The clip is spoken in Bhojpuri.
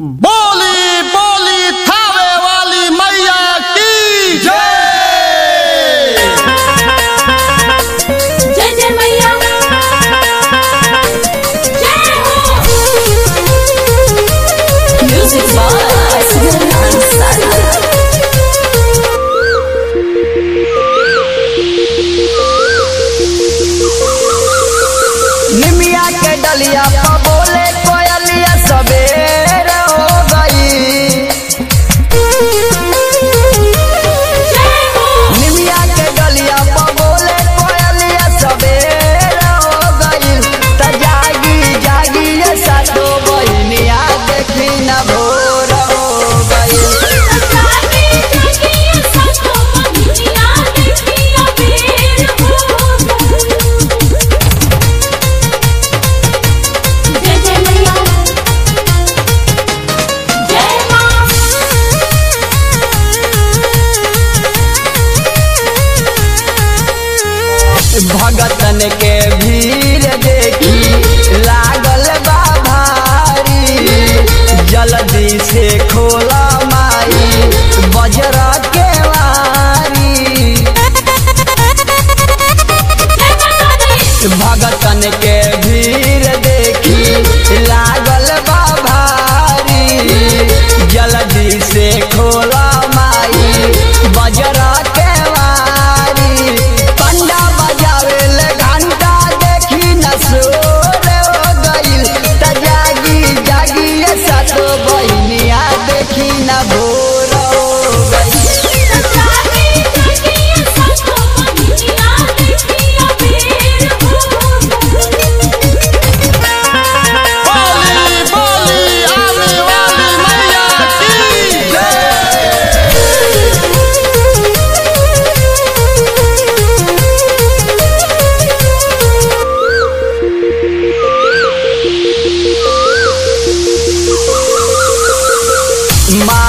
बोली बोली थावे वाली मैया की जय। जय जय मैया जय हो। म्यूजिक बाय सुनान सारा। निमिया के डलिया पा बोले कोयलिया सवेर हो गई। निमिया के डलिया पा बोले कोयलिया सवेर हो गई। त जागी जागी ये सातो बहिनिया देखी न भोर हो गई। जागी जागी सातो बहिनिया देखी अबेर हो गई। जय जय मैया जय मां। भगतन के भीड़ देखी लागल बा भारी। जल्दी से खोला माई बजर के वारी। भगतन के भीड़ देखी लागल बा भारी। जल्दी से खोला माई बजर के वारी। पंडा बजावेल घंटा देखी न सोर हो गइल। त जागी जागी ये सातो बहिनिया देखी न भोर हो गइल। जागी जागी सातो बहिनिया देखी अबेर हो गई। बोली बोली आने वाली मैया की जय। माँ